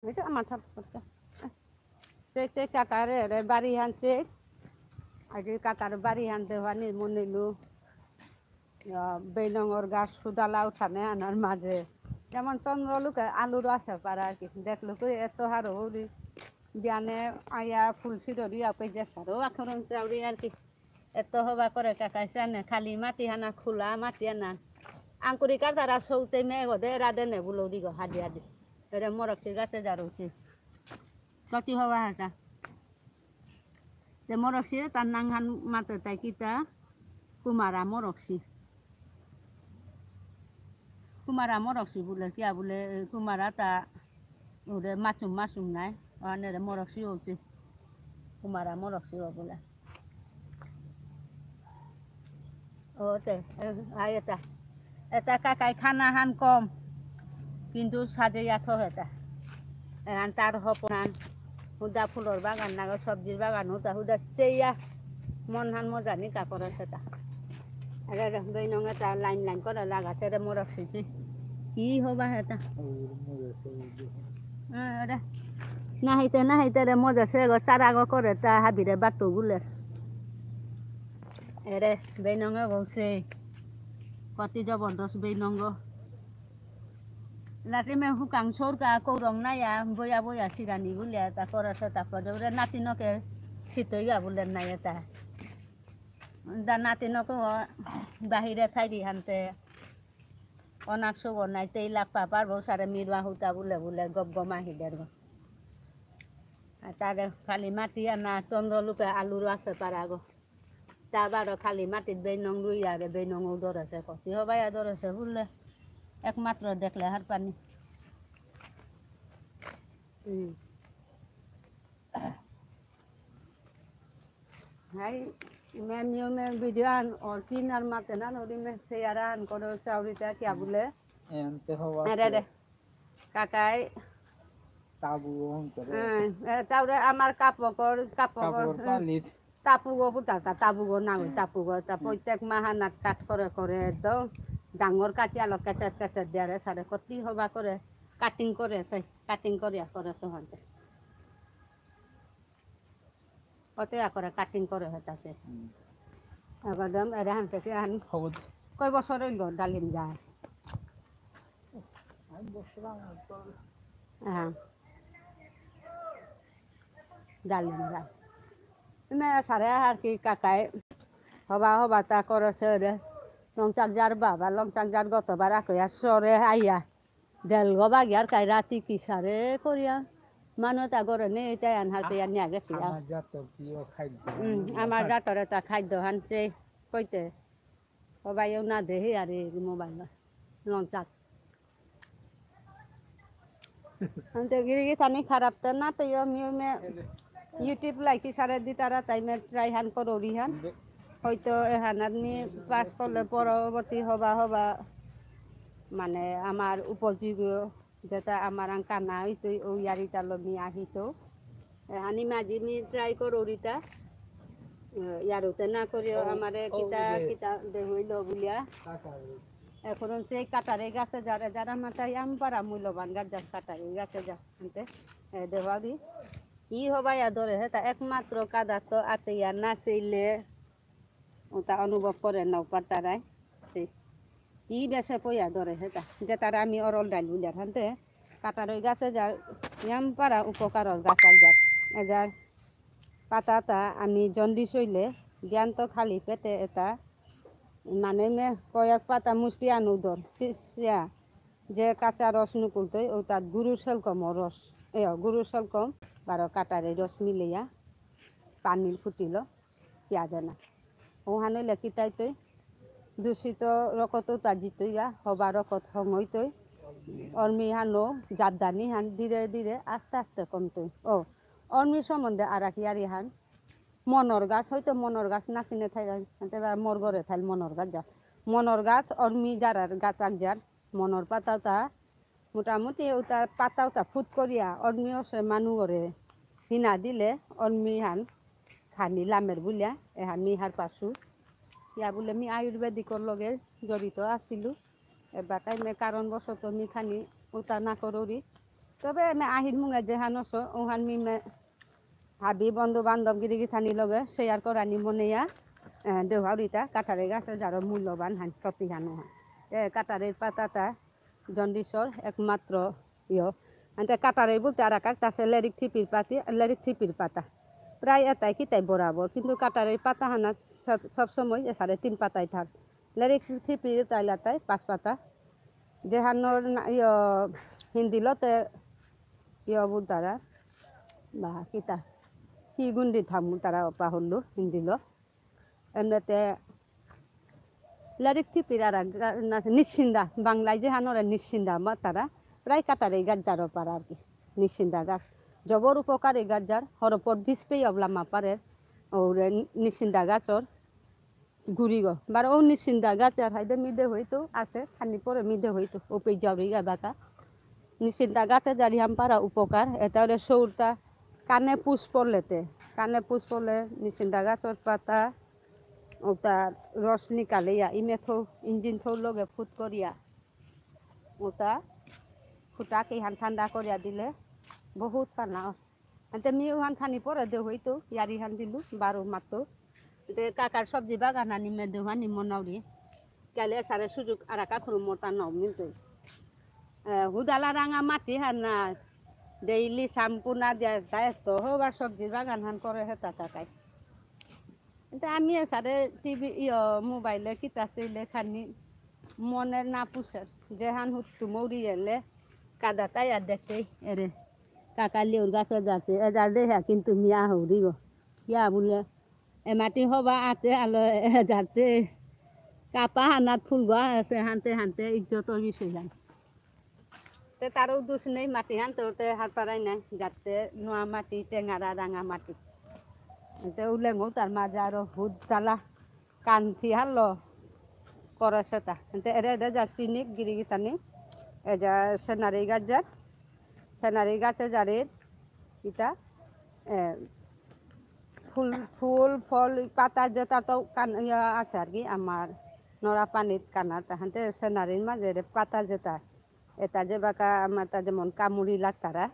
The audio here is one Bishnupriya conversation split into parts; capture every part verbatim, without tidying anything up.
বুঝছো? আমার ঠাপ করছে। চেক, চেক, কাকারে, রে, বাড়ি হান চেক। আগে কাকার বাড়ি হান দেওয়ানি মনিলু। আহ, বেইনঙর গাছ সুদালা উঠানে আনার মাঝে। যেমন চন্দ্রলোকে আলুর আছে পারা আর কি। দেখলো কি এত হারো উড়ি। বিয়ানে আয়া ফুল সিঁড়ি আপে যে সারো আখরন চাউরি আর কি। এত হবা করে কাকাই সানে, খালি মাটি হানা, খোলা মাটি হানা। আঙ্কুরি কাতারা সৌতে মেঘ দে, রাধে নে বুলো দিগো, হাদি হাদি। এরে মরকসির গাছে জারুচি। কতি হবা হাসা। তে মরকসি, তার নাঙহান মাতে তাই কিতা? কুমারা মরকসি। কুমারা মরকসি বুলে, কিয়া বুলে, এ, কুমারা তা ওরে মাসুম মাসুম নাই, অহানে রে মরকসি হচ্ছে। কুমারা মরকসি ও বুলে। ও তে, এ, আই এটা। এটা কাকাই খানা হান কম, কিন্তু সাজে ইয়াত এটা। এহান তার হপন হান, হুদা ফুলর বাগান নাগো, সবজির বাগান, হুদা হুদা চেয়া, মন হান মজা নিকা করে সেটা। আরে রে, বেইনঙে তা লাইন লাইন করে লাগাছে রে মরকসি। কি হবা এটা? হ্যাঁ, রে। না হইতে, না হইতে রে মজা সে গো, চারা গো করে তা হাবিরে বাটু গুলের। এরে, বেইনঙে গৌছে। কতি জবরদস্ত বেইনঙ। লাটি মে হুকাং সরকা কৌরং নাইয়া, বয়া বয়া সিরানি বুলিয়া, তা করেছে, তারপর ওরে নাতিনকে সিতইয়া বুলে নাই এটা। দা নাতিনকে বাহিরে থাইরি হানতে, অনাক সুগো নাই, তেই লাগ পাপার বউ সারে মিরুয়া হুতা বুলে বুলে গপ গম আহি দের গো। আর তারে খালি মাটি আর না চন্দ্রলোকে আলুর আছে পারা গো। তা বারো খালি মাটিত বেইনঙ রুইয়া রে, বেইনঙও ধরেছে, কতি হবাইয়া ধরেছে বুললে একমাত্র দেখলে হারপানি। হুম। হাই, মে নিয়মে ভিডিও আন, অর কিনার মাতে না, নদী মে শেয়ার আন করে চাউরিতা কিয়া বুলে। এনতে হবা আরে, আরে। কাকাই। তাবু অন করে। হ্যাঁ, এ, তারপরে আমার কাপড়, কাপড়, কাপড় হ্যাঁ। পালিত। তাপুগো বুতা, তা-, তাপুগো নাঙ, হুম। তাপুগো, তা হুম। প্রত্যেক মাহানাত কাট করে করে একদম ডাঙর কাটি আলো কেচেত কেচেত দিয়ারে সারে কতি হবা করে কাটিং করে আছে, কাটিং করিয়া করে আছে হানতে। কত ইয়া করে কাটিং করে হতাছে। হুম। একদম এরে হানতে কি আন হবুদ। কয় বছর হইল ডালিম যায়? আমি বসলাম, তো হ্যাঁ। ডালিম যায়। এমে সারে আর কি কাকায় হবা হবা তা করেছে রে। লংচাক যার বাবা, লংচাক যার গতবার আকয়া সরে আইয়া। দেলগো বাগিয়ার কাই রাতি কি সারে করিয়া। মানু তা ঘরে নেই, তাই আনহার পেয়া নিয়ে গেছি। আমার জাতর প্রিয় খাদ্য। হুম, আমার জাতরে তা খাদ্য হানছে কইতে। ও ভাই, ও না দেহে আর এই মোবাইল লঞ্চাত। আনতে গিরি গিথানি খারাপ তো না পেয়ে, আমি ওই মে YouTube লাইকি সারে দি তারা তাই মে ট্রাই হান করো রি হান। হয়তো এহান আমি পাস করলে পরবর্তী হবা হবা, মানে, আমার উপযোগী যেটা আমার আং কানা হইতই, ও ইয়ারিতা লমি আহিতো। এ, আনি মাঝি মি ট্রাই করো রিতা। এ, ইয়ারুতে না করিও, ও, আমারে ও, কিতা, ওই যে কিতা দে হইল বুলিয়া। কাকা ওই। এখন সেই কাটারে গাছে যারে, যারা মাথায় আম পারা মূল্যবান গাছ যার কাটারে গাছে যার আনতে, এ, দেওয়াবি। কি হবা ইয়া ধরে, হেতা একমাত্র কাদা তো আতে ইয়া না সেইলে, ওটা অনুভব করে নাও পারতারাই। সেই কি বেশে পয়া ধরে হেতা, যে তারা আমি অরল ডাল বুঝার হানতে, কাটারই গাছে যা, ইয়াম পারা উপকারর গাছ আর যার। এ যার পাতাটা আমি জন্ডিস হইলে, জ্ঞান তো খালি পেটে এটা, মানে মে কয়েক পাতা মুষ্টি আনু ধর, পিসিয়া, যে কাঁচা রস নুকুলতই, ও তাত গুরু সেলকম রস, এ, গুরু সেলকম, বারো কাটারে রস মিলিয়া, পানির ফুটিল, পিয়া দেনা। ওহানে লেখিতাইতই, দূষিত রকত তা জিতইয়া, হবা রকত হঙইতই, অর্মি হানো, জাবদানি হান, ধীরে ধীরে, আস্তে আস্তে কমতই। ও, অর্মি সম্বন্ধে আর এক ইয়ারি হান, মনর গাছ, হয়তো মনর গাছ না চিনে থাই, হানতে বা মোর ঘরে থাইল মনর গাছ যা। মনর গাছ, অর্মি যারার গাছ আক যার, মনর পাতাও তা মোটামুটি ওটা পাতাও তা ফুট করিয়া অর্মি ওসে মানু করে হিনা দিলে অর্মি হান খানি লামের বুলিয়া এহান মি হার পাসু। ইয়া বুলে মি আয়ুর্বেদিকর লগে জড়িত আছিলু। এবাকাই মে কারণবশত মি খানি ওটা না করুরি। তবে এনে আহির মুঙে যেহান অসো, ওহান মিমে হাবি বন্ধু বান্ধব গিরি গিথানি লগে share করানি মনেয়া, এ, দেহাউরিতা কাটারে গাছে যারো মূল্যবান হান সত্যি হানো হান। এ, কাটারের পাতাতা জন্ডিসর একমাত্র ইয়। আনতে কাটারে বলতে আর এক আছে লেরিক থিপির পাতি, লেরিক থিপির পাতা। প্রায় এটাই কিতাই বরাবর, কিন্তু কাটারের পাতা হানা সব, সব সময় এসারে তিন পাতাই থাক। লেরিক থিপির তাইলাতাই পাঁচ পাতা। যেহানোর না, ইয়, হিন্দি লতে ইয় বুলতারা, বা কিতা, কি গুন্ডি থামু তারা পাহরলু হিন্দি ল। এমনিতে লেরিক থিপির আর এক গা-, না, নিশিন্দা, বাংলায় যেহানোরে নিশিন্দা মাতারা, প্রায় কাটারে গাছ যারো পারা আর কি। নিশিন্দা গাছ জবর উপকারী গাছ যার, হরপর বিষ পেয়ে অবলা মা পারে, ওরে নিশিন্দা গাছর গুড়িগ। বার ও নিশিন্দা গাছ আর হাইদে মিদে হইতো আছে, খানি পরে মিদে হইতো, ও পেয়ে যাবে গা বাকা। নিশিন্দা গাছে যারি হাম পারা উপকার, এটা ওরে সৌরতা কানে পুষ পড়লেতে, কানে পুষ পড়লে নিশিন্দা গাছর পাতা, ওটা রস নিকালে ইয়া, ইমে থৌ, ইঞ্জিন থৌ লগে ফুট করিয়া, ওটা ফুটাকে হান ঠান্ডা করিয়া দিলে বহুত কানা। আনতে মি ওহান খানি পরে দে হইতো, ইয়ারি হান দিলু, বারো মাতো। তে কাকার সবজি বাগান আনি মে দেহানি মনাউরি। কালে সারে সুযোগ আর কাকুর মোটা নাও মিলতো। এ, হুদালা রাঙা মাটি হান না, daily shampoo না দিয়া যায় তো, হবার সবজি বাগান হান করে হেতা তাকাই। তে আমি এসারে টিভি, ইয়, মোবাইলে কিতা চইলে খানি মনের না পুষের। যেহান হুত্তু মৌরি এলে কাদা তাই আর দেখতে এরে। কাকা লিওর গাছে যাচ্ছে, এ যা দেহা কিন্তু মিয়া হৌরিব। ইয়া বুলে, এ মাটি হবা আতে আলো, এ যাতে কাপা হানাত ফুলবা আছে, হানতে হানতে ইজ্জতর বিষয় হান। তে তারও দোষ নেই, মাটি হান তোরতে হার পারাই নাই, যাতে নোয়া মাটি, টেঙারা, রাঙা মাটি। তে উলেঙ্গো তার মাঝে আরো হুদ তালা কান্তি হারলো করে সেটা। তে এরে এরে যার চিনিক গিরি গিতানি, এ যার সেনারি গাছ যার, সেনারি গাছে যারে ইতা, এ, ফুল, ফুল, ফল, পাতা যেটা তো কান-, ইয়া আছে আর কি, আমার নরা পানিত কানা, তাহাতে সেনারির মাঝে এরে পাতা যেটা, এটা যে বাকা আমার তা যেমন কামুরি লাগতারা,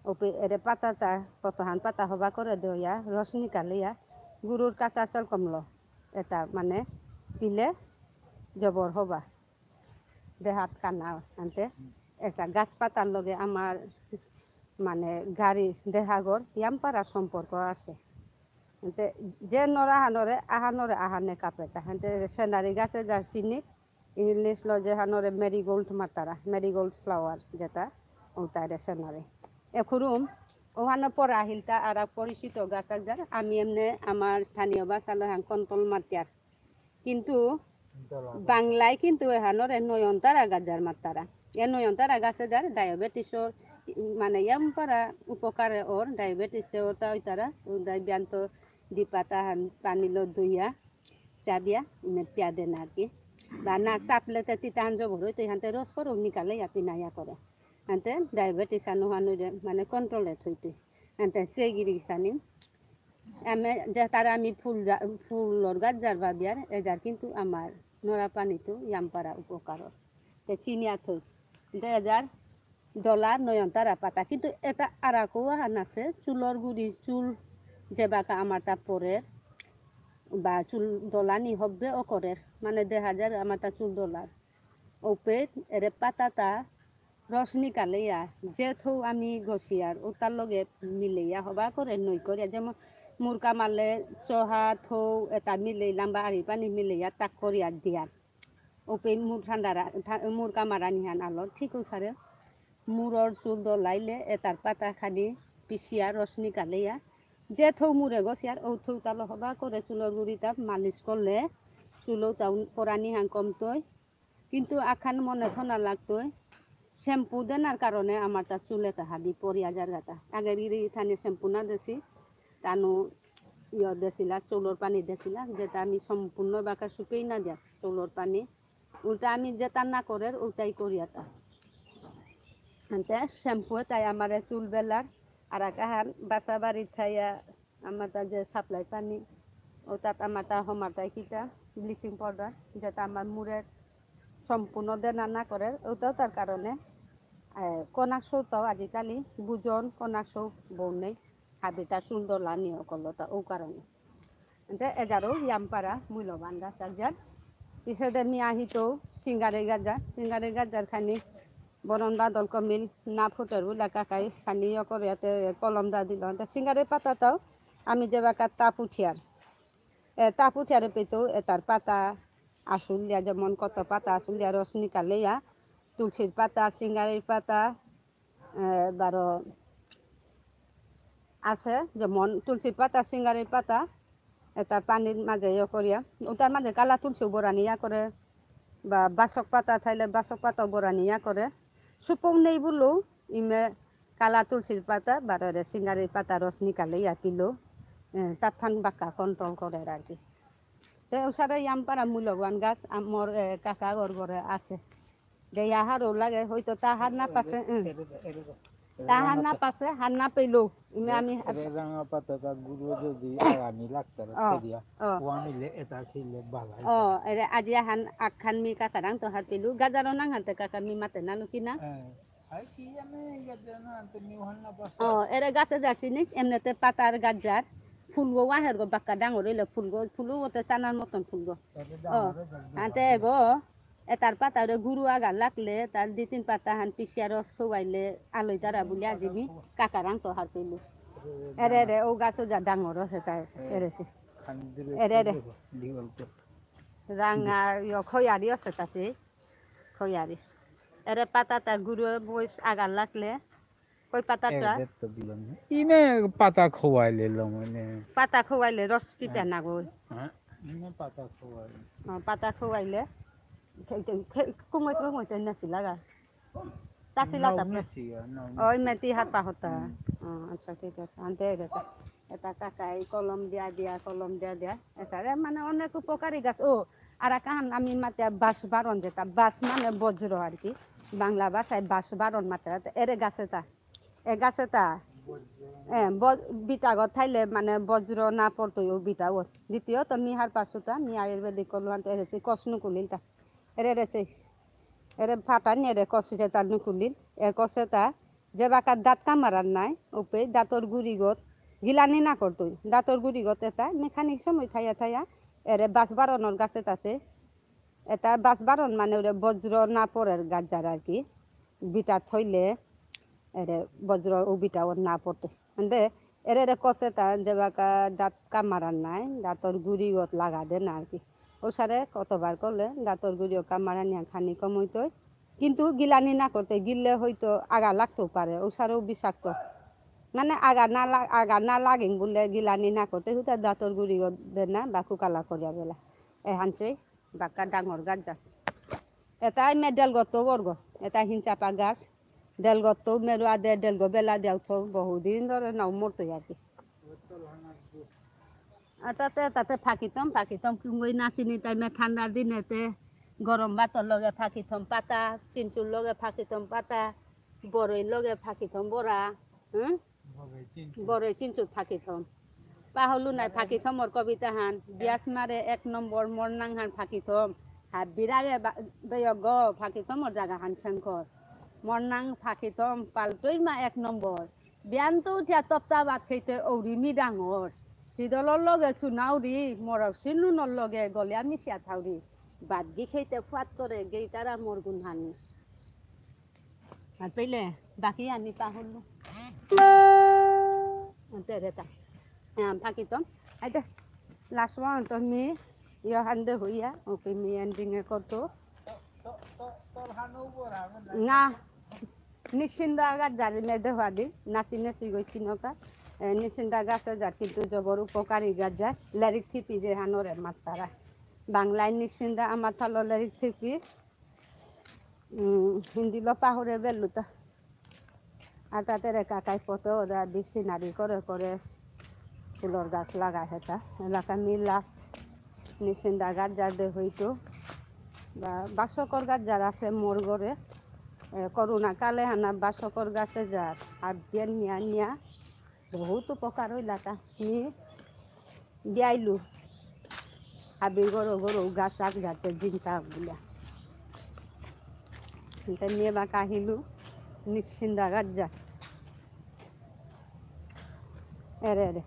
ওপে এরে পাতাটা, কতহান পাতা হবা করে দেয়া, রস নিকালিয়া, গুরুর কাঁচা সল কমলো, এটা মানে পিলে জবর হবা। দেহাত কানা আনতে এসা গাছ পাতার লগে আমার মানে গাড়ি দেহাগর ইয়ামপারা সম্পর্ক আছে। আনতে যে নরা হানরে আহানরে আহানে কাপেতা। আনতে সেনারি গাছে যার চিনি, ইংলিশ ল যে হানরে মেরিগোল্ড মাতারা, মেরিগোল্ড ফ্লাওয়ার যেটা, ওটারে সেনারি। এখুরুম ওহানো পরা হিলতা আর এক পরিচিত গাছ এক যার, আমি এমনে আমার স্থানীয় ভাষা লো হান কন্তল মাতিয়ার। কিন্তু দলা। বাংলায় কিন্তু এহানরে নয়নতারা গাছ যার মাতারা। এ নয়নতারা গাছে যার ডায়াবেটিসর মানে ইয়ামপারা উপকারে ওর ডায়াবেটিস ওটা ওইতারা, উদয় ব্যান্ত দিপাতা হান পানি লো দুইয়া, চাবিয়া, ইমে পিয়া দেন আর কি। বা না চাপলে তে তিতা হান জবর হইতো, এহানতে রস করো নিকালে ইয়া পিনা ইয়া করে। আনতে ডায়াবেটিস আনো হানুরে মানে কন্ট্রোলে থইতে। আনতে সেই গিরি সানি। আমি যে তারা আমি ফুল যা-, ফুলর গাছ যার ভাবিয়ার, এ যার কিন্তু আমার নরা পানি তো ইয়ামপারা উপকার। তে চিনিয়া থই। তে এ যার দলা নয়নতারা পাতা। কিন্তু এটা আরাকো আহান আছে, চুলর গুড়ি, চুল যে বাকা আমার তা পরের, বা চুল দলানি হবে ও করের। মানে দেখা যার আমার তা চুল দলার। ওপে এরে পাতাটা রস নিকালেয়া, যে থৌ আমি গছিয়ার, ওটার লগে মিলেয়া হবা করে নই করিয়া। যেমন মুরকা মারলে চহা থৌ এটা মিলেইলাম বা আরি পানি মিলেয়া তাক করিয়া দিয়ার। ওপে মুর ঠান্ডা রা-, ঠা-, মুরকা মারা নিহান আলো, ঠিক ওসারে মুরর চুল দলাইলে এটার পাতা খানি পিসিয়া রস নিকালেয়া, যে থৌ মুরে গছিয়ার, ও থৌ তালো হবা করে চুলর গুড়িটা মালিশ করলে চুলও তাও পরানি হান কমতই। কিন্তু আখান মনে থনা লাগতই, শ্যাম্পু দেনার কারণে আমার তা চুলে তা হাবি পড়িয়া যার গাতা। আগে গিরি থানে শ্যাম্পু না দেছি, তানু ইয় দেছিলা, চুলর পানি দেছিলা, যেটা আমি সম্পূর্ণ বাকা সুপেই না দিয়া, চুলর পানি। উল্টা আমি যেটা না করের, ওটাই করিয়া তা। আনতে শ্যাম্পু তাই আমারে চুল বেলার, আর আকাহান বাসা বাড়ি থাইয়া আমার তা যে সাপ্লাই পানি, ও তাত আমার তা হমার তাই কিতা ব্লিচিং পাউডার, যেটা আমার মুরে সম্পূর্ণ দেনা না করে, ওটাও তার কারণে এ, কনাকসৌ তো আজিকালি বুজন কনাকসৌ বউ নেই, হাবিতা সুন্দর লানি অকলতা ও কারণে। এতে এজারও ইয়ামপারা মূল্যবান গাছ একজার। পিছেদে মি আহিতো সিঙ্গারে গাছ যা, সিঙ্গারে গাছ যার খানি বরন বাদল কমিল না ফুটের বুলে কাকাই খানি ইয়ে করে এতে কলম দা দিল। এতে সিঙ্গারে পাতা তাও আমি যে বাকা তাপ উঠিয়ার। এ, তাপ উঠিয়ারে পেতো এতার পাতা আসুল দিয়া, যেমন কত পাতা আসুল দিয়া রস নিকালে ইয়া, তুলসীর পাতা, সিঙ্গারির পাতা, এ, বারো আছে, যেমন তুলসীর পাতা, সিঙ্গারির পাতা, এটা পানির মাঝে ইয়ে করিয়া, ওটার মাঝে কালা তুলসী বরানি ইয়া করে, বা বাসক পাতা থাইলে বাসক পাতা বরানি ইয়া করে। সুপং নেই বুলু, ইমে কালা তুলসীর পাতা, বারো রে সিঙ্গারির পাতা রস নিকালে ইয়া পিলো, এ, তাপহান বাক্কা control করে আর কি। তে ওসারে ইয়ামপারা মূল্যবান গাছ আমার, এ, কাকা ঘর ঘরে আছে। দে ইয়াহারও লাগে, হয়তো তাহার না পাশে, উম। তাহার না পাশে, হার না পেলেও, ইমে আমি এ-, এরে রাঙা পাতা তা গুরু যদি আগামী লাগতারা অ, সেদিয়া, অ। ওয়ানিলে এটা ছিলে বালাই। অ, এরে আজি আহান আখান মি কাকারাং তো হার পেলু, গাজারও নাং হানতে কাকা মি মাতে নানু কি না? হ্যাঁ। আই কি জানে, গাজারও নাং হানতে মি ওহান না পাশে। অ, এরে গাছে যাচ্ছি নি, এমনিতে পাতার গাজার, ফুলগো ওয়াহের গো বাক্কা ডাঙর হইলে ফুলগো, ফুলগো ওতে চানার মতন ফুলগো। এরে অ, ডাঙর হয়ে যাবে। হানতে এগো, এতার পাতা ওরে গুরু আগা লাগলে, তার দুই তিন পাতা হান পিসিয়া রস খুয়াইলে আলই তারা বুলে আজি মি কাকারাং তো হার পেলু। এরে রে, ও গাছ যা ডাঙর আছে তাই আছে, এরে সে। এরে রে। রাঙা, ইয়, খয়ারি আছে তাছে, খয়ারি। এরে পাতা তা গুরু বয়স আগা লাগলে, কই পাতাটা? এ, দে তো দিলাম। ইমে পাতা খোয়াইলে লমনে। পাতা খোয়াইলে রস পিপা না গো। হ্যাঁ, ইমে পাতা খোয়াইলে। হ্যাঁ, পাতা খোয়াইলে। খে-, খে-, খে-, কুমুই, কুমুই তো নাচি লাগা। তাসি লাতা নাও পে। নাচি, নাও ও, নাচি। ইমে তি হাত পা হতা। হুম। ও, আচ্ছা, ঠিক আছে। আনতে গেছে। এটা কাকাই কলম দিয়া দিয়া, কলম দিয়া দিয়া। এটা রে মানে অনেক উপকারী গাছ। ও, আর কাহান আমি মাতে বাঁশ বারন যেটা। বাঁশ মানে বজ্র আর কি। বাংলা ভাষায় বাঁশ বারন মাতে। এরে গাছ এটা। এ গাছ এটা, এ, ব-, বিটাগত থাইলে মানে বজ্র না পড়তই ও বিটাও। দ্বিতীয়ত মি হার পাসুতা, মি আয়ুর্বেদিক করলু আনতে এরেছি কষ নুকুলিল তা। এরে এরেছি। এরে ফাটানি এরে কষ যেতা নুকুলিল। এ কষ এটা, যে বাকা দাঁত কামারার নাই, উপে দাঁতর গুড়িগত, গিলানি না করতই। দাঁতর গুড়িগত এটা, মেখানিক সময় থাইয়া থাইয়া, এরে বাঁশ বারনর গাছ এটাতে, এটা বাঁশ বারন মানে ওরে বজ্র না পড়ের গাছ যার আর কি। বিটা থইলে এরে বজ্র ও বিটা ওর না পড়তে। এন্দে এরে এরে কষে তা যে বাকা দাঁত কামারার নাই, দাঁতর গুড়িগত লাগা দে না আর কি। ওসারে কতবার করলে দাঁতর গুড়িও কামারানি আর খানি কম হইতই। কিন্তু গিলানি না করতে, গিললে হয়তো আগা লাগতেও পারে, ওসারেও বিষাক্ত। মানে আগা না লা-, আগা না লাগিং বুললে গিলানি না করতে, হুতা দাঁতর গুড়িগত দে না বা কুকালা করিয়া বেলা। এ হানছে বাক্কা ডাঙর গাছ যা। এটাই মে ডেলগত বর্গ, এটা হিনচাপা গাছ। ডেলগত মেরু আদে ডেলগ বেলা দেও তো বহুদিন ধরে নাও মরতো আর কি। আর তাতে, তাতে ফাঁকিতম, ফাঁকিতম কুঙ্গই নাচিনি তাই মে ঠান্ডার দিনেতে গরম ভাতর লগে ফাঁকিতম পাতা, চিনচুর লগে ফাঁকিতম পাতা, বড়ইর লগে ফাঁকিতম বড়া, হুম? বড়ই চিনচুর ফাঁকিতম। পাহলু নাই ফাঁকিতমর কবিতা হান। বিয়াস মারে এক নম্বর মরনাং হান ফাঁকিতম। হাবিরাগে বা-, বেয়গ ফাঁকিতমর জাগা হান শঙ্কর। মরনাং ফাঁকিতম পালতই মা এক নম্বর। বিয়ান্ত উঠিয়া তপ্তা ভাত খেতে ঔরিমি ডাঙর। সিদলর লগে চুনাউরি, মরক সিনুনর লগে গলিয়া মিশিয়া থাউরি। বাদগি খেতে ফুয়াত করে গেইতারা মরগুন হানি। আর পেলে বাকি আমি পাহরলু। আনতে রেতা। হ্যাঁ, ফাঁকিতম। আইতে, last one তো মি, ইয়ো হান্দে হইয়া, ওকে মি ending এ করতো। না, নিশিন্দা গাছ যার মেদে হওয়া দি, নাচি নাচি গই চিনকা। এ, নিশিন্দা গাছ যার কিন্তু জবর উপকারী গাছ যার। লেরিক থিপি যে হানোরে মাত্তারা। বাংলায় নিশিন্দা আমার থালো লেরিক থিপি। উম, হিন্দিলো পাহুরে বেলুতা। আর তাতে রে কাকাই পথে ওরা বি scenery করে করে ফুলর গাছ লাগায় হেতা। এলাকা মি last নিশিন্দা গাছ যার দে হইতো। বা বাসকর গাছ যার আছে মোর ঘরে। এ, করোনা কালে হানা বাসকর গাছে যার। আর দিয়ে নিয়া নিয়া বহুত উপকার হইলা তা। নি দিয়াইলু। হাবি গরো গরো গাছ আগ যাতে জিনতা বুলিয়া। এতে নিয়ে বা কাহিলু। নিশ্চিন্দা গাছ যার। এরে, এরে।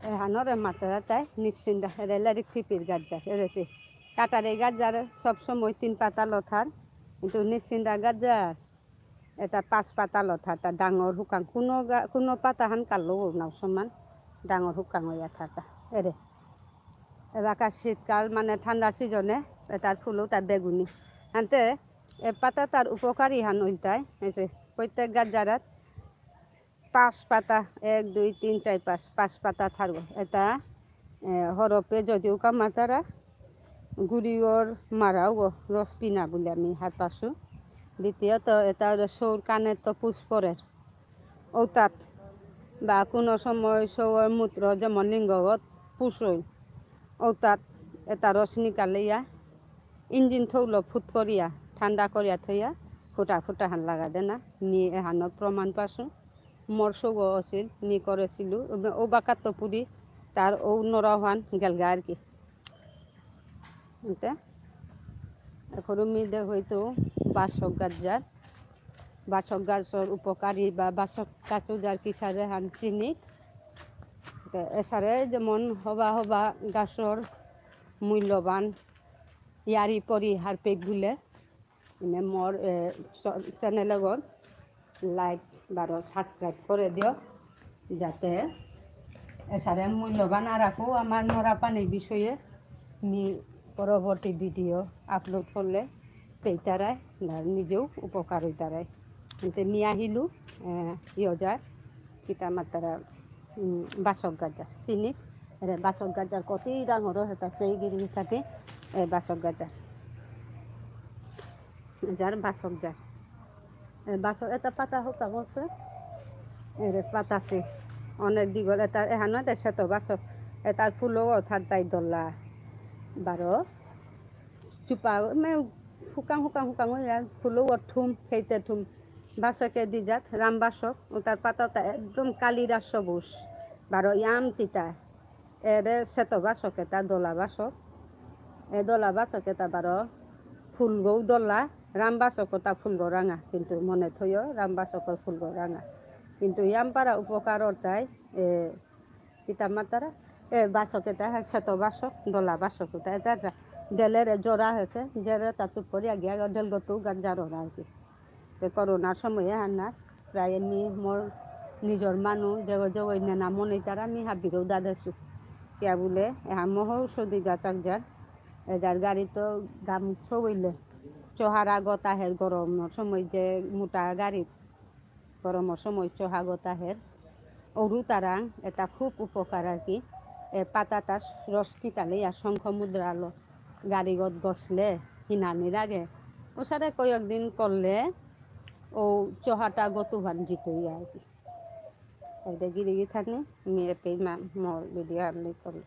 এহানরে মাতারা তাই নিশ্চিন্দা, এরে লেরিক পিপির গাছ যার, এরে সে। কাটারি গাছ যার সব সময় তিন পাতা লথার, কিন্তু নিশ্চিন্দা গাছ যার, এটা পাঁচ পাতা লথার, তা ডাঙর হুকাং। কোনো গা-, কোনো পাতা হান কালো না সমান, ডাঙর হুকাং হইয়া থাকা। এরে। এবাকা শীতকাল মানে ঠান্ডা সিজনে এটার ফুলও তার বেগুনি। আনতে এ পাতা তার উপকারী হান হইলতাই, এই যে প্রত্যেক গাছ যারাত পাঁচ পাতা, এক, দুই, তিন, চার, পাঁচ, পাঁচ পাতা থাকবো। এটা, এ, হরপে যদিও কামাতারা গুড়িওর মারাও গো, রস পিনা বলে আমি হাত পাসু। দ্বিতীয়ত, এটা হলো সৌর কানে তো পুষ পড়ের। ঔতাত বা কোনো সময় সৌর মূত্র যেমন লিঙ্গগত পুষই, ঔতাত এটা রস নিকালিয়া ইঞ্জিন থৌলো ফুট করিয়া, ঠান্ডা করিয়া থইয়া, ফুটা ফুটা হান লাগা দেনা। মি এহানো প্রমাণ পাসু। মোর সৌগ আছিল, মি করেছিলু। ও বা-, ও বাকাত্ত পুরি, তার ও নরাহান গেলগা আর কি। এতে এখন মি দে হয়তো বাসক গাছ যার, বাসক গাছর উপকারী বা বাসক গাছ যার কিসারে হান চিনি। তে এসারে যেমন হবা হবা গাছর মূল্যবান ইয়ারি পরি হারপেক বুলে, এনে মোর, এ, চ-, channel এগর like বারো subscribe করে দিও, যাতে এসারে মূল্যবান আর আকো আমার নরা পানির বিষয়ে মি পরবর্তী video upload করলে পেইতারাই, আর নিজেও উপকার হইতারাই। এতে মি আহিলু, এ, ইয়জার, কিতা মাতারা, উম, বাসক গাজার, চিনি, এরে বাসক গাজার কতি ডাঙর হেতা সেই গিরি থাকে, এ, বাসক গাজার। যার বাসক যার। এ, বাসক, এটা পাতা হোক, তা বলছে। এরে পাতা সে অনেক দিগল, এটা এহানো এটা শ্বেত বাসক। এটার ফুলও অর্থাৎ তাই দলা। বারো, চুপা, মানে, হুকাং, হুকাং, হুকাং, ওই আর ফুলও ঠুম, খেতে ঠুম। বাসকে দি যাত, রাম বাসক, ওটার পাতাটা একদম কালিরা সবুজ। বারো ইয়াম তিতা। এরে শ্বেত বাসক এটা, দলা বাসক। এ দলা বাসক এটা বারো ফুলগৌ দলা, রাম বাসক ওটা ফুলগৌ রাঙা। কিন্তু মনে থইও, রাম বাসকর ফুলগৌ রাঙা। কিন্তু ইয়াম পারা উপকার অর্থায়, এ, কিতা মাতারা, এ, বাসক এটা, হ্যাঁ, শ্বেত বাসক, দলা বাসক এটা, এটা যা, ডেলের জোড়া হয়েছে, জেরে তাতু পরে আগে আগে ডেলগতু গাছ জারোর আর কি। তে করোনার সময়ে হান্না প্রায় মি মোর নিজর মানু যেগো যেগো নেনা মনে তারা মি হাবিরও দাদেসু। কিয়া বুলে, এহান মহৌষধি গাছ আক যার, এ যার গাড়ি তো গাম সবইলে, চহারা গতাহের গরমর সময় যে মোটা গাড়ি, গরমর সময় চহা গতাহের, অরু তারাং এটা খুব উপকার আর কি। এ পাতাটা রস নিকালে আর শঙ্খ মুদ্রালো গাড়িগত গছলে হিনানি লাগে। ওসারে কয়েকদিন করলে ও চহাটা গতু ভান জিতই আর কি। এটা গিরি গিথানি নিয়ে পেয়ে মা মোর ভিডিও আপলোড করলে।